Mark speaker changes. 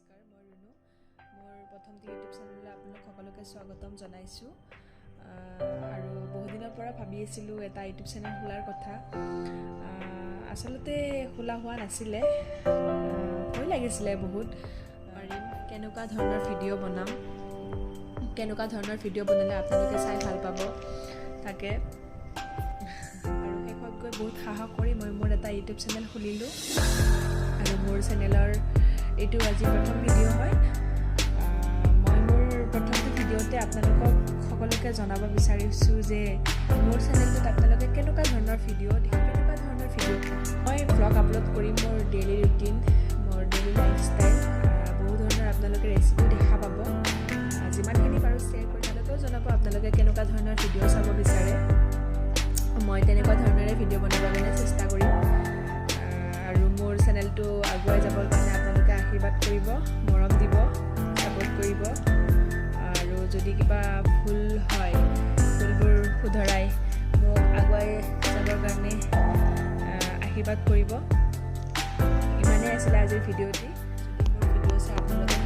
Speaker 1: নমস্কাৰ, মই ৰুণু। মোৰ প্ৰথমটো ইউটিউব চেনেললৈ আপোনালোক সকলোকে স্বাগতম জনাইছোঁ। আৰু বহুদিনৰ পৰা ভাবি আছিলোঁ এটা ইউটিউব চেনেল খোলাৰ কথা। আচলতে খোলা হোৱা নাছিলে, ভয় লাগিছিলে বহুত। পাৰিম, কেনেকুৱা ধৰণৰ ভিডিঅ' বনাম, কেনেকুৱা ধৰণৰ ভিডিঅ' বনালে আপোনালোকে চাই ভাল পাব, তাকে। আৰু শেষত গৈ বহুত সাহস কৰি মই মোৰ এটা ইউটিউব চেনেল খুলিলোঁ আৰু মোৰ চেনেলৰ এইটো আজি প্ৰথম ভিডিঅ' হয়। মই মোৰ প্ৰথমটো ভিডিঅ'তে আপোনালোকক সকলোকে জনাব বিচাৰিছোঁ যে মোৰ চেনেলটোত আপোনালোকে কেনেকুৱা ধৰণৰ ভিডিঅ' দেখি, কেনেকুৱা ধৰণৰ ভিডিঅ', মই ভ্লগ আপলোড কৰিম, মোৰ ডেইলি ৰুটিন, মোৰ ডেইলি লাইফষ্টাইল, বহু ধৰণৰ আপোনালোকে ৰেচিপি দেখা পাব। যিমানখিনি পাৰোঁ শ্বেয়াৰ কৰি আপোনালোকেও জনাব আপোনালোকে কেনেকুৱা ধৰণৰ ভিডিঅ' চাব বিচাৰে। মই তেনেকুৱা ধৰণেৰে ভিডিঅ' বনাবৰ কাৰণে চেষ্টা কৰিম। আৰু মোৰ চেনেলটো আগুৱাই যাবৰ কাৰণে আপোনালোকে আশীৰ্বাদ কৰিব, মৰম দিব, ছাপোৰ্ট কৰিব আৰু যদি কিবা ভুল হয়, ভুলবোৰ শুধৰাই মোক আগুৱাই যাবৰ কাৰণে আশীৰ্বাদ কৰিব। ইমানেই আছিলে আজিৰ ভিডিঅ'টি। যদি মোৰ ভিডিঅ' চাই আপোনালোকে